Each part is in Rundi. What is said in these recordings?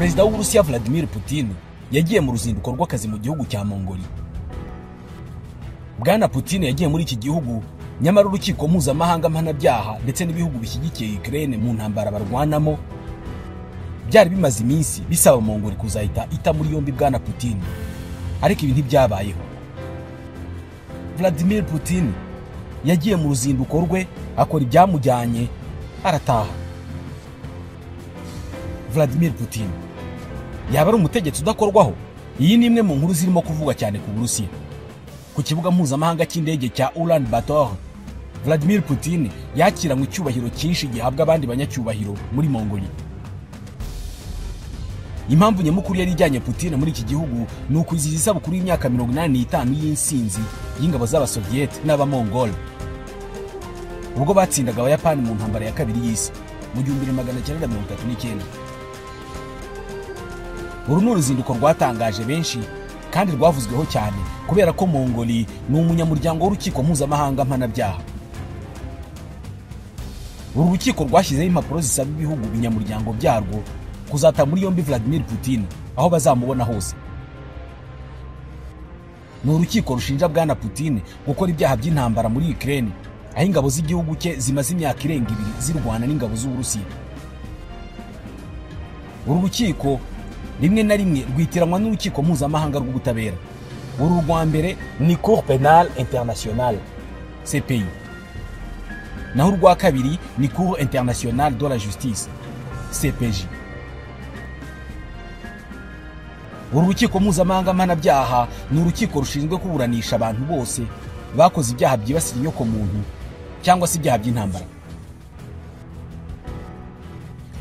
Perezida w'Uburusiya Vladimir Putin yagiye mu ruzinduko rw'akazi mu gihugu cya Mongolia. Bwana Putin yagiye muri iki gihugu nyamara urukiko mpuzamahanga mpanabyaha ndetse n'ibihugu bishyigikiye Ukraine mu ntambara barwanamo byari bimaze iminsi bisaba Mongolia kuzahita ita muri yombi Bwana Putin, ariko ibi ntibyabayeho. Vladimir Putin yagiye mu ruzinduko rwe akora ibyamujyanye arataha. Vladimir Putin yaba ari umutegetsi udakorwaho? Iyi ni imwe mu nkuru zirimo kuvugwa cyane ku Burusiya. Ku kibuga mpuzamahanga cy'indege cya Ulan Bator, Vladimir Putin yakiranywe icyubahiro cyinshi gihabwa abandi banyacyubahiro muri Mongolia. Impamvu nyamukuru yari ijyanye Putin muri iki gihugu ni ukwizihiza isabukuru y'imyaka 85 y'insinzi y'ingabo z'Abasoviet n'Abamongol ubwo batsindaga Abayapani mu ntambara ya kabiri y'isi mu 1939. Uru ni uruzinduko rwatangaje benshi kandi rwavuzweho cyane kubera ko Mongolia ni umunyamuryango w'urukiko mpuzamahanga mpanabyaha. Uru rukiko rwashyizeho impapuro zisaba ibihugu binyamuryango byarwo kuzata muri yombi Vladimir Putin aho bazamubona hose. Ni urukiko rushinja Bwana Putin gukora ibyaha by'intambara muri Ukraine, aho ingabo z'igihugu cye zimaze imyaka irenga ibiri zirwana n'ingabo z'Uburusiya. Uru rukiko rimwe na rimwe rwitiranwa n'urukiko mpuzamahanga rw'ubutabera. Uru rwa mbere ni Cour Pénale Internationale CPI, naho urwa kabiri ni Cour Internationale de la Justice CPJ. Uru rukiko mpuzamahanga mpanabyaha ni urukiko rushinzwe kuburanisha abantu bose bakoze ibyaha byibasira inyokomuntu cyangwa se ibyaha by'intambara.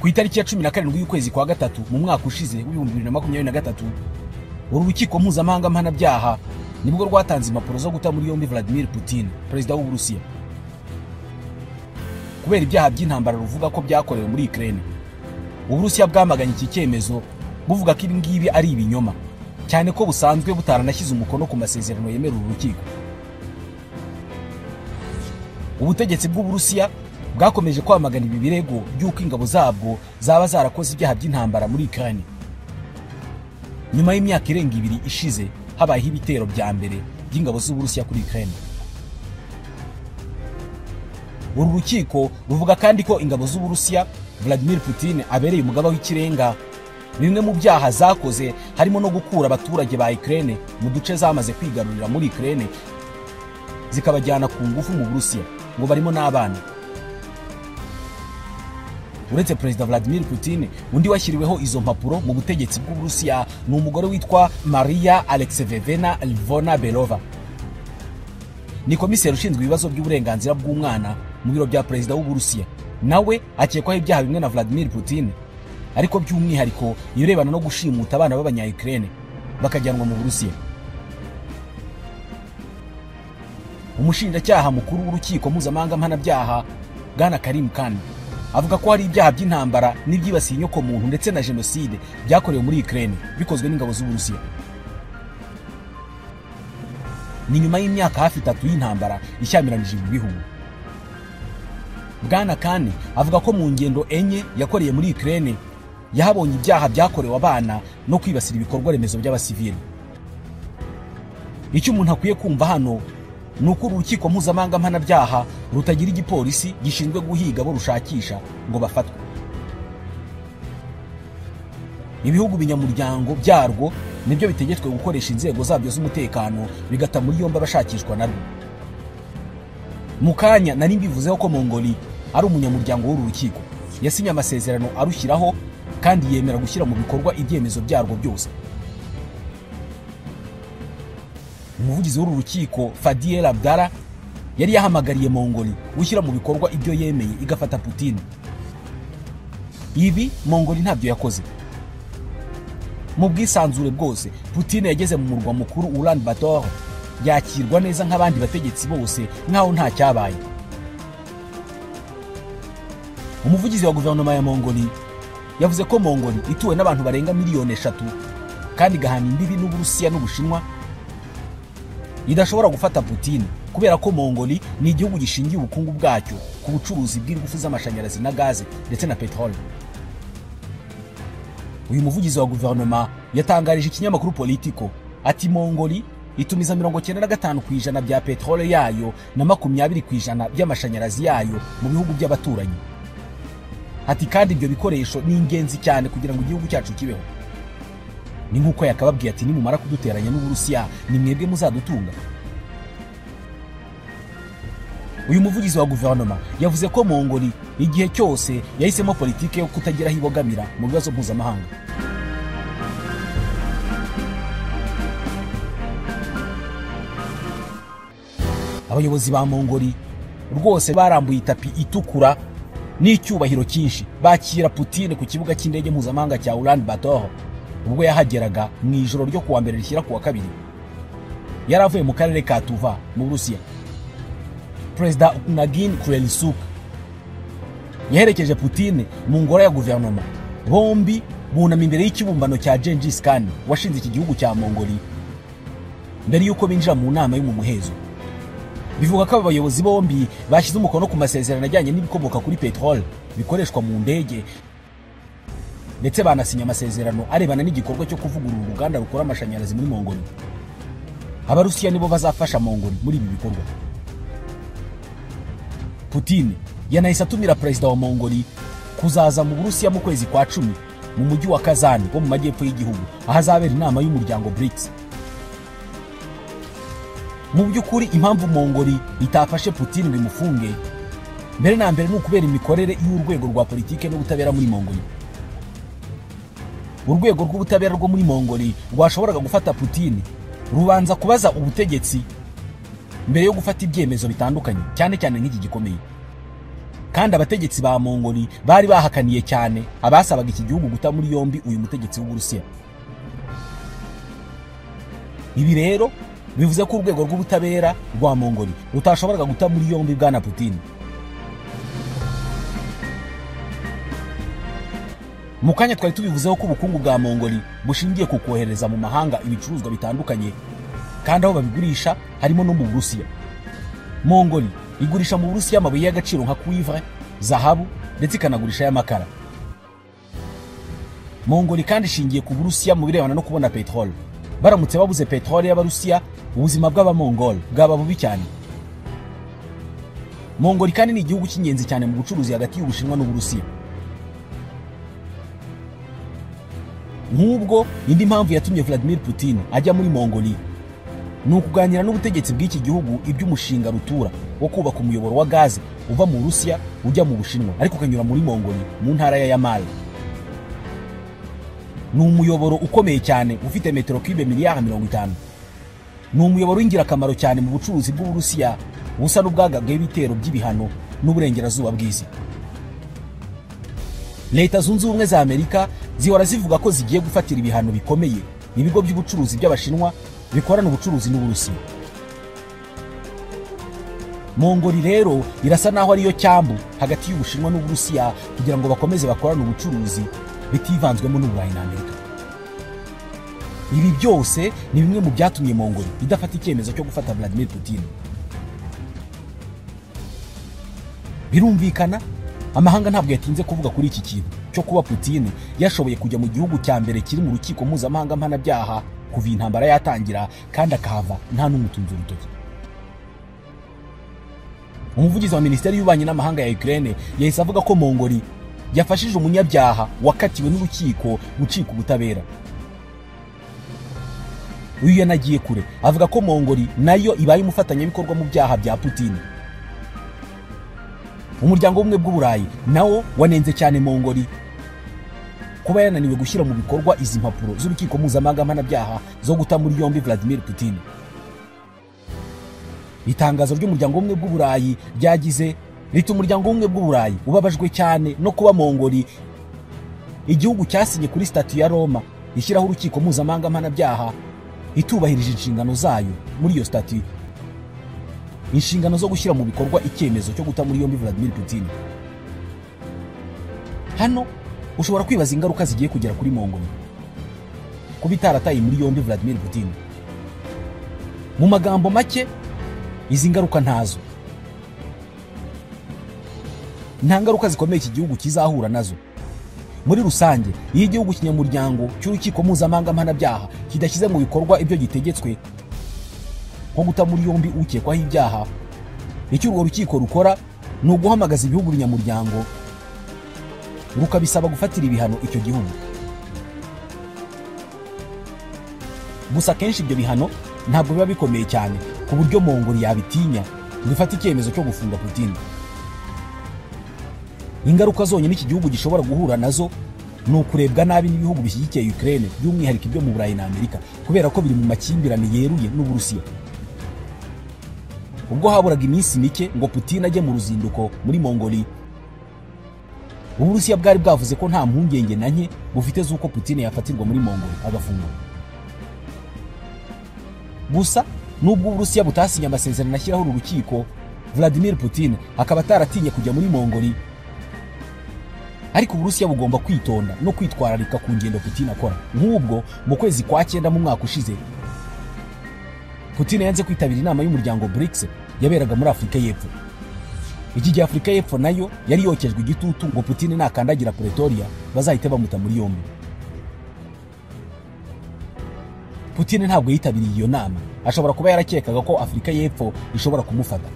Ku itariki ya 17 y'ukwezi kwa gatatu mu mwaka ushize w'2023, uru rukiko mpuzamahanga mpanabyaha nibwo rwatanze impapuro zo guta muri yombi Vladimir Putin, perezida w'Uburusiya, kubera ibyaha by'intambara ruvuga ko byakorewe muri Ukraine. Uburusiya bwamaganye iki cyemezo buvuga ko ibi ngibi ari ibinyoma, cyane ko busanzwe butaranashyize umukono ku masezerano yemera uru rukiko. Ubutegetsi bw'Uburusiya bwakomeje kwamagana ibi birego by'uko ingabo zabwo zaba zarakoze ibyaha by'intambara muri Ukraine. Nyuma y'imyaka irenga ibiri ishize habayeho ibitero bya mbere by'ingabo z'Uburusiya kuri Ukraine. Uru rukiko ruvuga kandi ko ingabo z'Uburusiya Vladimir Putin abereye umugaba w'ikirenga bimwe mu byaha zakoze harimo no gukura abaturage ba Ukraine mu duce zamaze kwigarurira muri Ukraine zikabajyana ku ngufu mu Burusiya, ngo barimo n'abana. Uretse Perezida Vladimir Putin, undi washyiriweho izo mpapuro mu butegetsi bw'Uburusiya ni umugore witwa Maria Alexeyevna Lvovna Belova. Ni komiseri ushinzwe ibibazo by'uburenganzira bw'umwana mu biro bya Perezida w'Uburusiya. Nawe akekwaho ibyaha bimwe na Vladimir Putin, ariko by'umwihariko irebana no gushimuta abana b'abanya-Ukraine bakajyanwa mu Burusiya. Umushinjacyaha mukuru w'urukiko mpuzamahanga mpanabyaha Bwana Karim Khan avuga ko hari ibyaha by'intambara n'ibyibasiye inyokomuntu ndetse na jenoside byakorewe muri Ukraine bikozwe n'ingabo z'Uburusiya. Ni nyuma y'imyaka hafi itatu y'intambara ishyamiranyije ibi bihugu. Bwana Khan avuga ko mu ngendo enye yakoreye muri Ukraine yahabonye ibyaha byakorewe abana no kwibasira ibikorwa remezo by'abasivili. Icyo umuntu akwiye kumva hano ni uko urukiko mpuzamahanga mpanabyaha rutagira igipolisi gishinzwe guhiga abo rushakisha ngo bafatwe. Ibihugu binyamuryango byarwo nibyo bitegetswe gukoresha inzego zabyo z'umutekano bigata muri yombi abashakishwa narwo. Mu kanya nari mbivuzeho ko Mongolia ari umunyamuryango w'uru rukiko, yasinye amasezerano arushyiraho kandi yemera gushyira mu bikorwa ibyemezo byarwo byose. Umuvugizi w'uru rukiko Fadiel Abdallah yari yahamagariye Mongolia gushyira mu bikorwa ibyo yemeye igafata Putin. Ibi Mongolia ntabyo yakoze. Mu bwisanzure bwose Putin yageze mu murwa mukuru Ulan Bator yakirwa neza nk'abandi bategetsi bose nkaho nta cyabaye. Umuvugizi wa guverinoma ya Mongolia yavuze ko Mongolia ituwe n'abantu barenga miliyoni 3 kandi igahana imbibi n'Uburusiya n'Ubushinwa idashobora gufata Putin kubera ko Mongolia ni igihugu gishingiye ubukungu bwacyo ku bucuruzi bw'ingufu z'amashanyarazi na gaze ndetse na peteroli. Uyu muvugizi wa guverinoma yatangarije ikinyamakuru Politico ati Mongoli itumiza 95% bya petrole yayo na 20% by'amashanyarazi yayo mu bihugu by'abaturanyi. Ati kandi ibyo bikoresho ni ingenzi cyane kugira ngo igihugu cyacu kibeho. Ni nkuko yakababwiye ati nimumara kuduteranya n'Uburusiya ni mwebwe muzadutunga. Uyu muvugizi wa guverinoma yavuze ko Mongoli igihe cyose yahisemo politike yo kutagira hibogamira mu bibazo mpuzamahanga. Abayobozi ba Mongoli rwose barambuye itapi itukura n'icyubahiro cyinshi bakira Putin ku kibuga cy'indege mpuzamahanga cya Ulan Bator ubwo yahageraga mu ijoro ryo kuwa mbere rishyira kuwa kabiri. Yaravuye mu karere ka Tuva mu Burusiya. Perezida Nagin Khurelsukh yaherekeje Putin mu ngoro ya guverinoma. Bombi bunama imbere y'ikibumbano cya Genghis Khan washinze iki gihugu cya Mongoli mbere yuko binjira mu nama y'umumuhezo. Bivuga ko abayobozi bombi bashyize umukono ku masezerano ajyanye n'ibikomoka kuri petrole bikoreshwa mu ndege, ndetse banasinya amasezerano arebana n'igikorwa cyo kuvugurura uruganda rukora amashanyarazi muri Mongoli. Abarusiya nibo bazafasha Mongoli muri ibi bikorwa. Putin yanahise atumira perezida wa Mongoli kuzaza mu Burusiya mu kwezi kwa 10 mu mujyi wa Kazan wo mu majyepfo y'igihugu ahazabera inama y'umuryango BRICS. Mu by'ukuri impamvu Mongoli itafashe Putin ngo imufunge mbere na mbere ni ukubera imikorere y'urwego rwa politike n'ubutabera muri Mongoli. Urwego rw'ubutabera rwo muri Mongoli rwashoboraga gufata Putin rubanza kubaza ubutegetsi mbere yo gufata ibyemezo bitandukanye, cyane cyane nk'iki gikomeye. Kandi abategetsi ba Mongoli bari bahakaniye cyane abasabaga iki gihugu guta muri yombi uyu mutegetsi w'Uburusiya. Ibi rero bivuze ko urwego rw'ubutabera rwa Mongoli rutashoboraga guta muri yombi bwana Putin. Mu kanya twari tubivuzeho ko ubukungu bwa Mongoli bushingiye ku kohereza mu mahanga ibicuruzwa bitandukanye, kandi aho babigurisha harimo no mu Burusiya. Mongoli igurisha mu Burusiya amabuye y'agaciro nka cuivre, zahabu ndetse ikanagurisha y'amakara. Mongoli kandi ishingiye ku Burusiya mu birebana no kubona petrole. Baramutse babuze petrole y'Abarusiya, ubuzima bw'Abamongol bwaba bubi cyane. Mongoli kandi ni igihugu cy'ingenzi cyane mu bucuruzi hagati y'Ubushinwa n'Uburusiya. Nk'ubwo indi mpamvu yatumye Vladimir Putin ajya muri Mongoli ni ukuganira n'ubutegetsi bw'iki gihugu iby'umushinga rutura wo kubaka umuyoboro wa gaze uva mu Burusiya ujya mu Bushinwa ariko ukanyura muri Mongoli mu ntara ya Yamal. Ni umuyoboro ukomeye cyane ufite metero cube miliyari 50. Ni umuyoboro w'ingirakamaro cyane mu bucuruzi bw'Uburusiya busa n'ubwagabwe ibitero by'ibihano n'uburengerazuba bw'isi. Leta Zunze Ubumwe za Amerika zihora zivuga ko zigiye gufatira ibihano bikomeye ibigo by'ubucuruzi by'Abashinwa bikorana ubucuruzi n'Uburusiya. Mongoli rero irasa naho ariyo cyambu hagati y'Ubushinwa n'Uburusiya kugira ngo bakomeze bakorane ubucuruzi bitivanzwemo n'Uburayi na Amerika. Ibi byose ni bimwe mu byatumye Mongoli idafata icyemezo cyo gufata Vladimir Putin. Birumvikana amahanga ntabwo yatinze kuvuga kuri iki kintu cyo kuba Putin yashoboye kujya mu gihugu cya mbere kiri mu rukiko mpuzamahanga mpanabyaha kuva intambara yatangira, kandi akahava nta n'umutunzi urutoki. Umuvugizi wa Minisiteri y'Ububanyi n'Amahanga ya Ukraine yahise avuga ko Mongoli yafashije umunyabyaha wakatiwe n'urukiko gucika ubutabera. Uyu yanagiye kure avuga ko Mongoli nayo ibaye umufatanyabikorwa mu byaha bya Putin. Umuryango w'ubumwe bw'Uburayi nawo wanenze cyane Mongoli kuba yananiwe gushyira mu bikorwa izi mpapuro z'urukiko mpuzamahanga mpanabyaha zo guta muri yombi Vladimir Putin. Itangazo ry'umuryango w'ubumwe bw'Uburayi ryagize riti: umuryango w'ubumwe bw'Uburayi ubabajwe cyane no kuba Mongoli igihugu cyasinye kuri statut ya Roma ishyiraho urukiko mpuzamahanga mpanabyaha itubahirije inshingano zayo muri iyo statut, inshingano zo gushyira mu bikorwa icyemezo cyo guta muri yombi Vladimir Putin. Hano ushobora kwibaza ingaruka zigiye kugera kuri Mongoli kuba itarataye muri yombi Vladimir Putin. Mu magambo make, izi ngaruka ntazo. Nta ngaruka zikomeye iki gihugu kizahura nazo. Muri rusange, iyo igihugu kinyamuryango cy'urukiko mpuzamahanga mpanabyaha kidashyize mu bikorwa ibyo gitegetswe, nko guta muri yombi ukekwaho ibyaha, icyo urwo rukiko rukora ni uguhamagaza ibihugu binyamuryango rukabisaba gufatira ibihano icyo gihugu. Gusa kenshi ibyo bihano ntabwo biba bikomeye cyane ku buryo Mongoli yabitinya ngo ifate icyemezo cyo gufunga Putin. Ingaruka zonyine iki gihugu gishobora guhura nazo ni ukurebwa nabi n'ibihugu bishyigikiye Ukraine, by'umwihariko ibyo mu Burayi na Amerika, kubera ko biri mu makimbirane yeruye n'Uburusiya. Ubwo haburaga iminsi mike ngo Putin ajye mu ruzinduko muri Mongoli, Uburusiya bwari bwavuze ko nta mpungenge na nke bufite z'uko Putin yafatirwa muri Mongoli agafungwa. Gusa nubwo Uburusiya butasinye amasezerano ashyiraho uru rukiko, Vladimir Putin akaba ataratinye kujya muri Mongoli, ariko Uburusiya bugomba kwitonda no kwitwararika ku ngendo Putin akora. Nk'ubwo mu kwezi kwa 9 mu mwaka ushize, Putin yanze kwitabira inama y'umuryango BRICS yaberaga muri Afurika y'Epfo. Iki gihe Afurika y'Epfo nayo yari yokejwe igitutu ngo Putin nakandagira Pretoria bazahite bamuta muri yombi. Putin ntabwo yitabiriye iyo nama, ashobora kuba yarakekaga ko Afurika y'Epfo ishobora kumufata.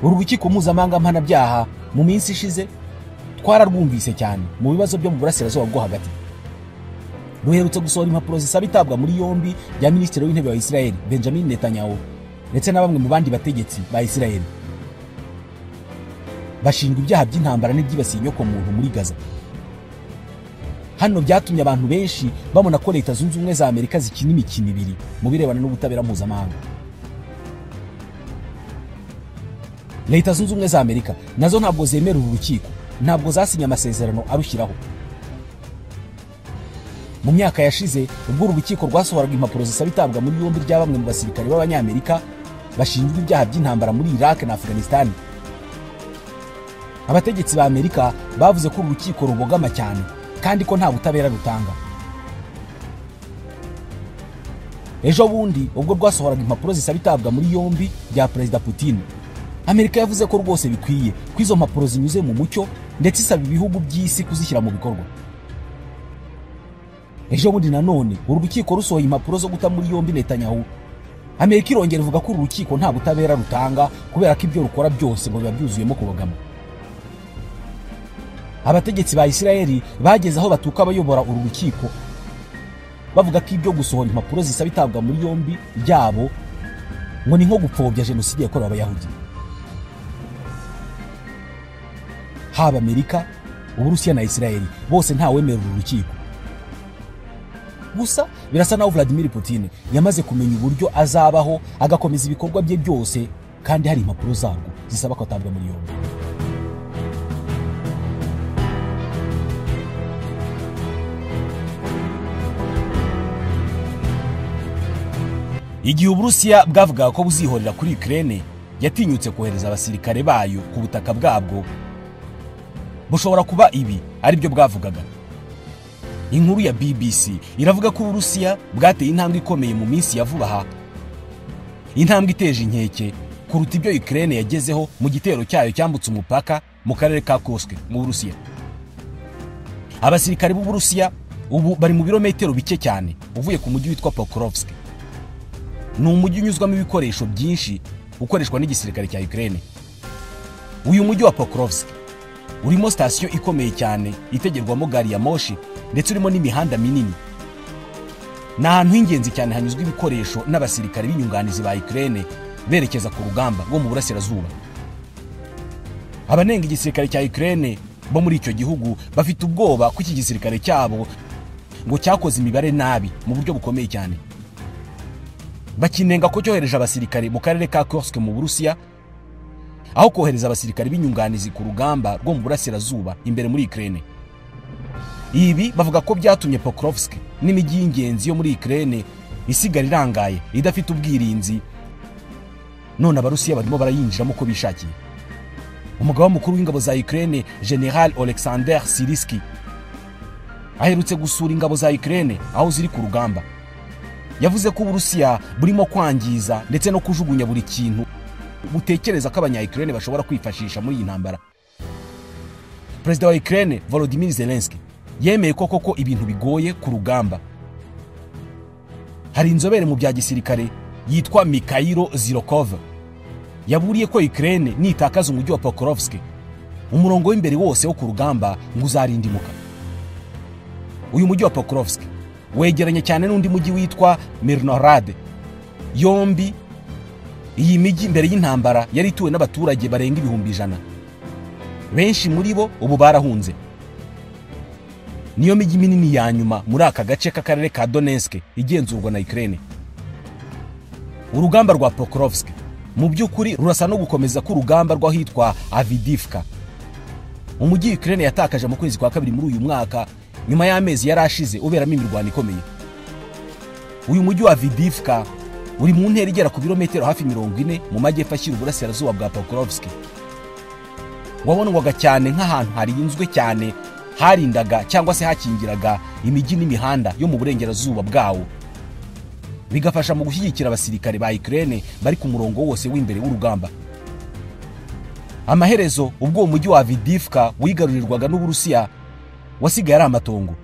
Uru rukiko mpuzamahanga mpanabyaha mu minsi ishize twararwumvise cyane mu bibazo byo mu burasirazuba bwo hagati. Ruherutse gusohora impapuro zisaba itabwa muri yombi rya Minisitiri w'Intebe wa Israel Benjamin Netanyahu ndetse na bamwe mu bandi bategetsi ba Israel bashinjwa ibyaha by'intambara n'ibyibasiye inyokomuntu muri Gaza. Hano byatumye abantu benshi babona ko Leta Zunze Ubumwe za Amerika zikina imikino ibiri mu birebana n'ubutabera mpuzamahanga. Leta Zunze Ubumwe za Amerika nazo ntabwo zemera uru rukiko, ntabwo zasinye amasezerano arushyiraho. Mu myaka yashize ubwo uru rukiko rwasohoraga impapuro zisaba itabwa muri yombi rya bamwe mu basirikare b'Abanyamerika bashinjwa ibyaha by'intambara muri Iraq na Afghanistan, abategetsi ba Amerika bavuze ko uru rukiko rubogama cyane kandi ko nta butabera rutanga. Ejo bundi ubwo rwasohoraga impapuro zisaba itabwa muri yombi rya Perezida Putin, Amerika yavuze ko rwose bikwiye ko izo mpapuro zinyuze mu mucyo ndetse isaba ibihugu by'isi kuzishyira mu bikorwa. Ejo bundi nanone uru rukiko rusohoye impapuro zo guta muri yombi Netanyahu, Amerika irongera ivuga ko uru rukiko nta butabera rutanga kubera ko ibyo rukora byose ngo biba byuzuyemo kubogama. Abategetsi ba Israeli bageze aho batuka abayobora uru rukiko bavuga ko ibyo gusohora impapuro zisaba itabwa muri yombi ryabo ngo ni nko gupfobya jenoside yakorewe Abayahudi. Haba Amerika, Uburusiya na Israeli bose nta wemera uru rukiko. Gusa birasa naho Vladimir Putin yamaze kumenya uburyo azabaho agakomeza ibikorwa bye byose kandi hari impapuro zarwo zisaba ko atabwa muri yombi. Igihe Uburusiya bwavugaga ko buzihorera kuri Ukraine, yatinyutse kohereza abasirikare bayo ku butaka bwabwo. Bushobora kuba ibi ari byo bwavugaga. Inkuru ya BBC iravuga ko Uburusiya bwateye intambwe ikomeye mu minsi ya vuba aha, intambwe iteje inkeke kuruta ibyo Ukraine yagezeho mu gitero cyayo cyambutse umupaka mu karere ka Kursk mu Burusiya. Abasirikare b'Uburusiya ubu bari mu birometero bike cyane uvuye ku mujyi witwa Pokrovsk. Ni umujyi unyuzwamo ibikoresho byinshi ukoreshwa n'igisirikare cya Ukraine. Uyu mujyi wa Pokrovsk urimo sitasiyo ikomeye cyane itegerwamo gari ya moshi ndetse urimo n'imihanda minini. Ni ahantu h'ingenzi cyane hanyuzwa ibikoresho n'abasirikare b'inyunganizi ba Ukraine berekeza ku rugamba rwo mu burasirazuba. Abanenga igisirikare cya Ukraine bo muri icyo gihugu bafite ubwoba ko iki gisirikare cyabo ngo cyakoze imibare nabi mu buryo bukomeye cyane. Bakinenga ko cyohereje abasirikare mu karere ka Kursk mu Burusiya aho kohereza abasirikare b'inyunganizi ku rugamba rwo mu burasirazuba imbere muri Ukraine. Ibi bavuga ko byatumye Pokrovsk n'imijyi y'ingenzi yo muri Ukraine isigara irangaye idafite ubwirinzi, none Abarusiya barimo barayinjiramo uko bishakiye. Umugaba mukuru w'ingabo za Ukraine General Alexander Siriski aherutse gusura ingabo za Ukraine aho ziri ku rugamba. Yavuze ko Uburusiya burimo kwangiza ndetse no kujugunya buri kintu butekereza ko abanya-Ukraine bashobora kwifashisha muri iyi ntambara. Perezida wa Ukraine Volodymyr Zelensky yemeye ko koko ibintu bigoye ku rugamba. Hari inzobere mu bya gisirikare yitwa Mikhailo Zirokov yaburiye ko Ukraine nitakaza umujyi wa Pokrovsk, umurongo w'imbere wose wo ku rugamba ngo uzarindimuka. Uyu mujyi wa Pokrovsk wegeranye cyane n'undi mujyi witwa Mirnorad. Yombi iyi mijyi mbere y'intambara yari ituwe n'abaturage barenga 100,000. Benshi muri bo ubu barahunze. Niyo mijyi minini ya nyuma muri aka gace k'akarere ka Donetsk igenzurwa na Ukraine. Urugamba rwa Pokrovsk mu by'ukuri rurasa no gukomeza k'urugamba rw'ahitwa Avdiivka, umujyi Ukraine yatakaje mu kwezi kwa kabiri muri uyu mwaka nyuma y'amezi yarashize uberamo imirwano ikomeye. Uyu mujyi wa Avdiivka uri mu ntera igera ku birometero hafi 40 mu majyepfo ashyira uburasirazuba bwa Pokrovsk. Wabonwaga cyane nk'ahantu harinzwe cyane, harindaga cyangwa se hakingiraga imijyi n'imihanda yo mu burengerazuba bwawo, bigafasha mu gushyigikira abasirikare ba Ukraine bari ku murongo wose w'imbere w'urugamba. Amaherezo ubwo uwo mujyi wa Avdiivka wigarurirwaga n'Uburusiya wasigaye ari amatongo.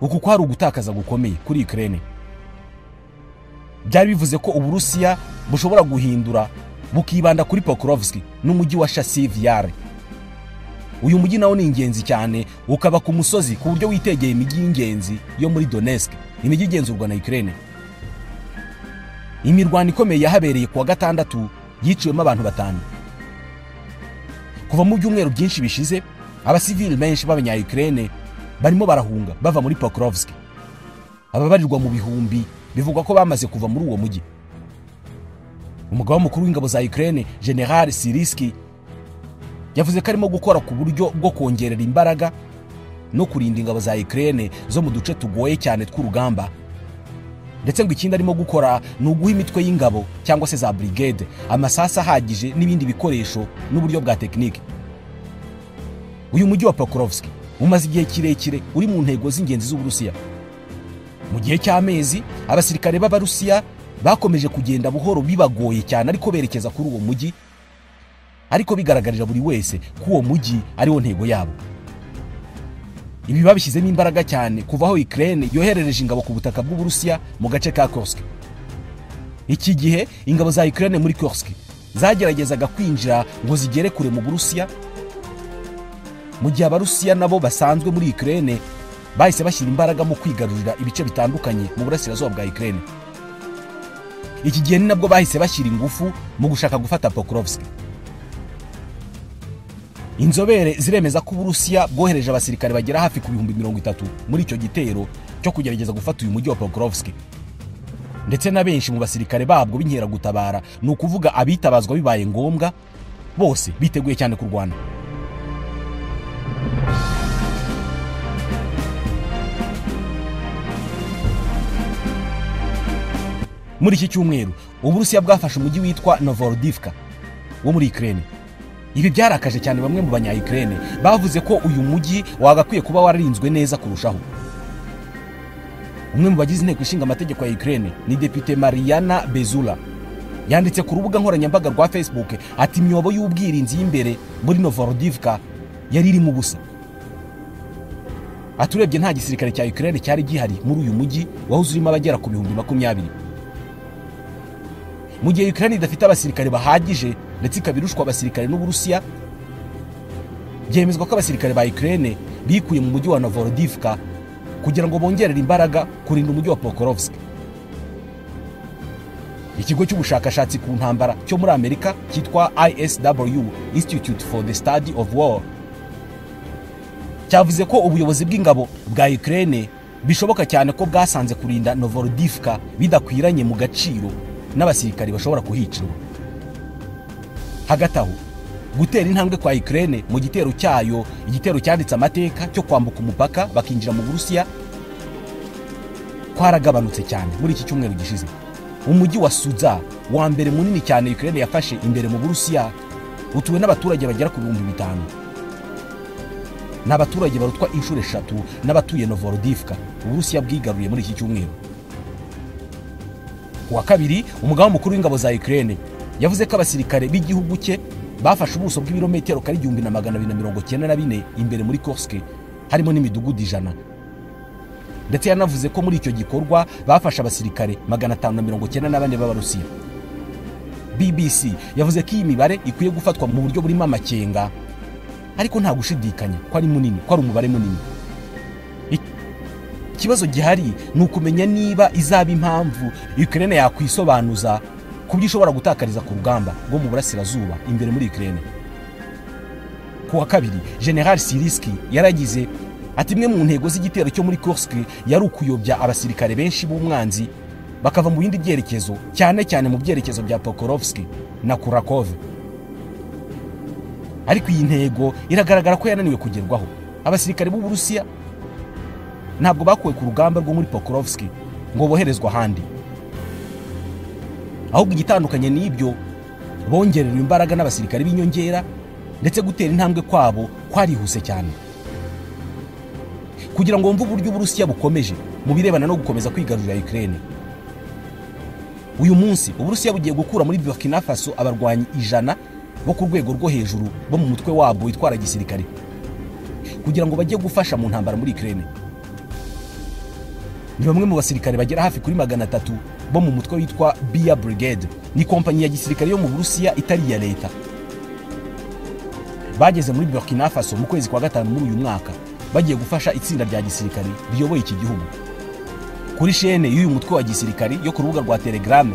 Uku kwari ugutakaza gukomeye kuri Ukraine. Byari bivuze ko Uburusiya bushobora guhindura bukibanda kuri Pokrovsk n'umujyi wa Chasiv Yar. Uyu mujyi nawo ni ingenzi cyane, ukaba ku musozi ku buryo witegeye imijyi y'ingenzi yo muri Donetsk, imijyi igenzurwa na Ukraine. Imirwano ikomeye yahabereye kuwa gatandatu yiciwemo abantu 5. Kuva mu byumweru byinshi bishize, abasivili benshi b'abanya Ukraine barimo barahunga bava muri Pokrovsk. Ababarirwa mu bihumbi bivugwa ko bamaze kuva muri uwo mujyi. Umugaba mukuru w'ingabo za Ukraine General Siriski yavuze ko arimo gukora ku buryo bwo kongerera imbaraga no kurinda ingabo za Ukraine zo mu duce tugoye cyane tw'urugamba, ndetse ngo ikindi arimo gukora ni uguha imitwe y'ingabo cyangwa se za brigade amasasa ahagije n'ibindi bikoresho n'uburyo bwa tekinike. Uyu mujyi wa Pokrovsk umaze igihe kirekire uri mu ntego z'ingenzi z'Uburusiya. Mu gihe cy'amezi abasirikare b'Abarusiya bakomeje kugenda buhoro bibagoye cyane, ariko berekeza kuri uwo mujyi, ariko bigaragarira buri wese ko uwo mujyi ari wo ntego yabo. Ibi babishyizemo imbaraga cyane kuva aho Ukraine yoherereje ingabo ku butaka bw'Uburusiya mu gace ka Kursk. Iki gihe ingabo za Ukraine muri Kursk zageragezaga kwinjira ngo zigere kure mu Burusiya, mu gihe Abarusiya nabo basanzwe muri Ukraine bahise bashyira imbaraga mu kwigarurira ibice bitandukanye mu burasirazuba bwa Ukraine. Iki gihe ni nabwo bahise bashyira ingufu mu gushaka gufata Pokrovsk. Inzobere ziremeza ko Uburusiya bwohereje abasirikare bagera hafi ku 30,000 muri icyo gitero cyo kugerageza gufata uyu mujyi wa Pokrovsk, ndetse na benshi mu basirikare babwo b'inkeragutabara, ni ukuvuga abitabazwa bibaye ngombwa, bose biteguye cyane kurwana. Muri iki cyumweru Uburusiya bwafashe umujyi witwa Novorodivka wo muri Ukraine. Ibi byarakaje cyane bamwe mu banya Ukraine bavuze ko uyu mujyi wagakwiye kuba wararinzwe neza kurushaho. Umwe mu bagize inteko ishinga amategeko ya Ukraine ni Depite Mariana Bezula, yanditse ku rubuga nkoranyambaga rwa Facebook ati imyobo y'ubwirinzi y'imbere muri Novorodivka yari iri mu busa. Aturebye nta gisirikare cya Ukraine cyari gihari muri uyu mujyi wahoze urimo abagera ku 20,000. Mu gihe Ukraine idafite abasirikare bahagije ndetse ikabirushwa abasirikare n'Uburusiya, byemezwa ko abasirikare ba Ukraine bikuye mu mujyi wa Novorodivka kugira ngo bongerere imbaraga kurinda umujyi wa Pokrovsk. Ikigo cy'ubushakashatsi ku ntambara cyo muri Amerika cyitwa ISW, Institute for the Study of War, cyavuze ko ubuyobozi bw'ingabo bwa Ukraine bishoboka cyane ko bwasanze kurinda Novorodivka bidakwiranye mu gaciro n'abasirikari bashobora kuhicirwa. Hagati aho, gutera intambwe kwa Ukraine mu gitero cyayo, igitero cyanditse amateka cyo kwambuka umupaka bakinjira mu Burusiya, kwaragabanutse cyane muri iki cyumweru gishize. Umujyi wa Suza, wa mbere munini cyane Ukraine yafashe imbere mu Burusiya, utuwe n'abaturage bagera ku 5,000. N'abaturage barutwa inshuro 3 n'abatuye Novorodivka Uburusiya bwigaruye muri iki cyumweru. Kuwa kabiri, umugaba mukuru w'ingabo za Ukraine yavuze ko abasirikare b'igihugu cye bafashe ubuso bw'ibirometero kari 1294 imbere muri Kursk, harimo n'imidugudu 100. Ndetse yanavuze ko muri icyo gikorwa bafashe abasirikare 594 b'Abarusiya. BBC yavuze ko iyi mibare ikwiye gufatwa mu buryo burimo amakenga, ariko nta gushidikanya ko ari munini, ko ari umubare munini. Ikibazo gihari ni ukumenya niba izaba impamvu Ukraine yakwisobanuza ku byo ishobora gutakariza ku rugamba rwo mu burasirazuba imbere muri Ukraine. Ku wa kabiri, General Siriski yaragize ati imwe mu ntego z'igitero cyo muri Kursk yari ukuyobya abasirikare benshi b'umwanzi bakava mu bindi byerekezo, cyane cyane mu byerekezo bya Pokrovsk na Kurakov. Ariko iyi ntego iragaragara ko yananiwe kugerwaho. Abasirikare b'Uburusiya ntabwo bakuwe ku rugamba rwo muri Pokrovsk ngo boherezwe ahandi, ahubwo igitandukanye n'ibyo bongerewe imbaraga n'abasirikare b'inyongera, ndetse gutera intambwe kwabo kwarihuse cyane. Kugira ngo wumve uburyo Uburusiya bukomeje mu birebana no gukomeza kwigarurira Ukraine, uyu munsi Uburusiya bugiye gukura muri Burkina Faso abarwanyi 100 bo ku rwego rwo hejuru bo mu mutwe wabo witwara gisirikare, kugira ngo bajye gufasha mu ntambara muri Ukraine. Ni bamwe mu basirikare bagera hafi kuri 300 bo mu mutwe witwa Bia Brigade, ni kompanyi ya gisirikare yo mu Burusiya itari iya leta. Bageze muri Burkina Faso mu kwezi kwa 5 muri uyu mwaka, bagiye gufasha itsinda rya gisirikare riyoboye iki gihugu. Kuri shene y'uyu mutwe wa gisirikare yo ku rubuga rwa Telegram,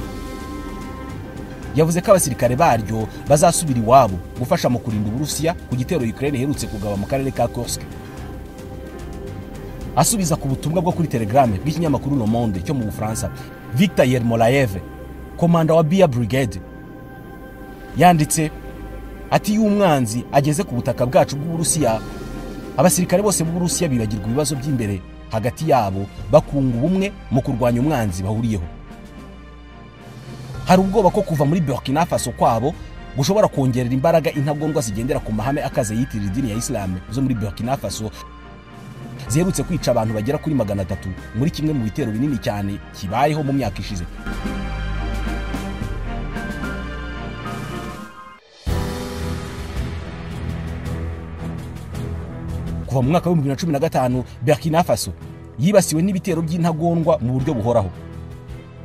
yavuze ko abasirikare baryo bazasubira iwabo gufasha mu kurinda Uburusiya ku gitero Ukraine iherutse kugaba mu karere ka Kursk. Asubiza ku butumwa bwo kuri Telegram bw'ikinyamakuru Le Monde cyo mu Bufaransa, Victor Yermolaev, komanda wa Bia Brigade, yanditse ati y'umwanzi ageze ku butaka bwacu bw'Uburusiya, abasirikare bose b'Uburusiya bibagirwa ibibazo by'imbere hagati yabo, bakunga ubumwe mu kurwanya umwanzi bahuriyeho. Hari ubwoba ko kuva muri Burkina Faso kwabo gushobora kongerera imbaraga intagondwa zigendera ku mahame akaze yitirira idini ya Islam zo muri Burkina Faso, ziherutse kwica abantu bagera kuri 300 muri kimwe mu bitero binini cyane kibayeho mu myaka ishize. Kuva mu mwaka wa 2015, Burkina Faso yibasiwe n'ibitero by'intagondwa mu buryo buhoraho.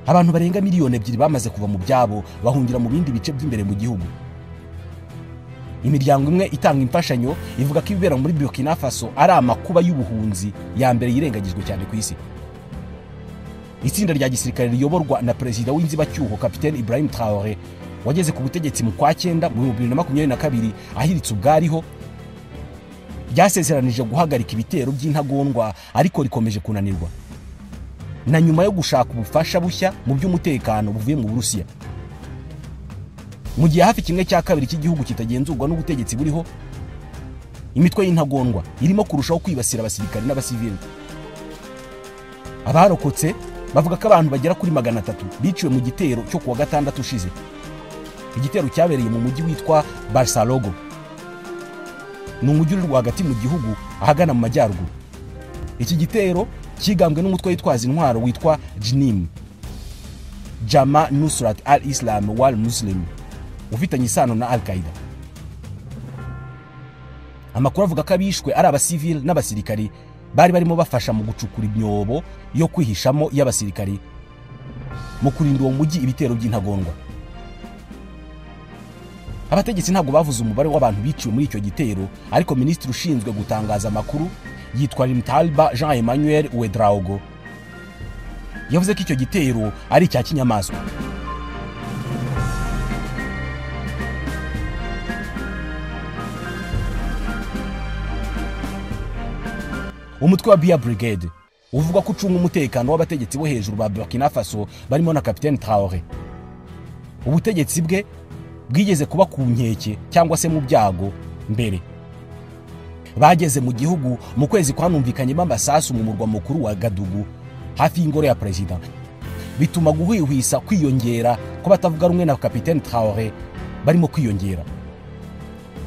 Abantu barenga miliyoni 2 bamaze kuva mu byabo bahungira mu bindi bice by'imbere mu gihugu. Imiryango imwe itanga imfashanyo ivuga ko ibibera muri Burkina Faso ari amakuba y'ubuhunzi ya mbere yirengagijwe cyane ku isi. Itsinda rya gisirikare riyoborwa na perezida w'inzibacyuho Kapiteni Ibrahim Traoré, wageze ku butegetsi mu kwa 9 mu 2022 ahiritse ubwariho, ryasezeranije guhagarika ibitero by'intagondwa, ariko rikomeje kunanirwa na nyuma yo gushaka ubufasha bushya mu by'umutekano buvuye mu Burusiya. Mu gihe hafi 1/2 cy'igihugu kitagenzurwa n'ubutegetsi buriho, imitwe y'intagondwa irimo kurushaho kwibasira abasirikare n'abasivili. Abarokotse bavuga ko abantu bagera kuri 300 biciwe mu gitero cyo kuwa 6 ushize. Igitero cyabereye mu mujyi witwa Barsalogho, ni umujyi uri rwagati mu gihugu ahagana mu majyaruguru. Iki gitero kigambwe n'umutwe witwaza intwaro witwa JNIM, Jama Nusrat al-Islam wal Muslim, ufitanye isano na Al-Qaeda. Amakuru avuga ko abishwe ari abasivili n'abasirikari bari barimo bafasha mu gucukura imyobo yo kwihishamo y'abasirikari mu kurinda uwo mujyi ibitero by'intagondwa. Abategetsi ntabwo bavuze umubare w'abantu biciwe muri icyo gitero, ariko minisitiri ushinzwe gutangaza amakuru yitwa Rimtalba Jean Emmanuel Ouedraogo yavuze ko icyo gitero ari icya kinyamaswa. Umutwe wa Bia Brigade uvuga ko ucunga umutekano w'abategetsi bo hejuru ba Burkina Faso barimo na Kapiteni Traoré. Ubutegetsi bwe bwigeze kuba ku nkeke cyangwa se mu byago mbere. Bageze mu gihugu mu kwezi kwanumvikanyemo amasasu mu murwa mukuru wa Gadugu hafi y'ingoro ya president, bituma guhwihwisa kwiyongera ko batavuga rumwe na Kapiteni Traoré barimo kwiyongera.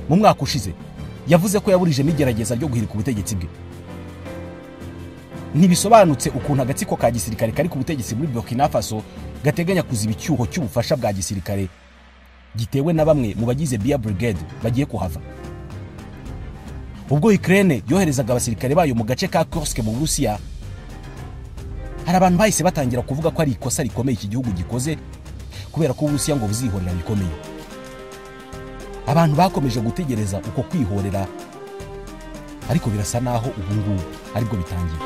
Mu mwaka ushize yavuze ko yaburijemo igerageza ryo guhirika ubutegetsi bwe. Ntibisobanutse ukuntu agatsiko ka gisirikare kari ku butegetsi muri Burkina Faso gateganya kuziba icyuho cy'ubufasha bwa gisirikare Gitewe na bamwe mu bagize Bear Brigade bagiye kuhava. Ubwo Ukraine yoherezaga abasirikare bayo mu gace ka Kursk mu Burusiya, hari abantu bahise batangira kuvuga ko ari ikosa rikomeye iki gihugu gikoze, kubera ko Uburusiya ngo buzihorera bikomeye. Abantu bakomeje gutegereza uko kwihorera, ariko birasa naho ubu ngubu aribwo bitangiye.